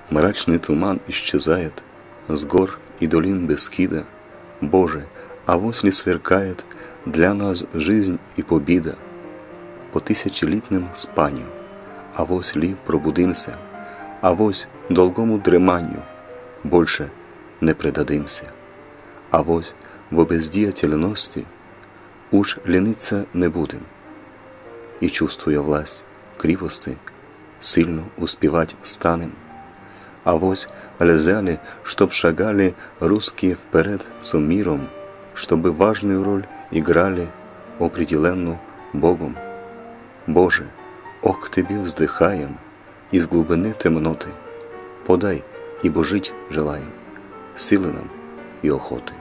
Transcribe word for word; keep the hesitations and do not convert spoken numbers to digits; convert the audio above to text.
Мрачный туман исчезает с гор и долин Бескида. Боже, авось ли сверкает для нас жизнь и победа? По тысячелетним спанию авось ли пробудимся, авось долгому дреманию больше не предадимся, авось в бездеятельности уж лениться не будем, и, чувствуя власть крепости, сильно успевать станем. Авось льзя ли, чтоб шагали русские вперед со миром, чтобы важную роль играли, определенну Богом. Боже, о, к Тебе вздыхаем из глубины темноты, подай, ибо жить желаем, силы нам и охоты.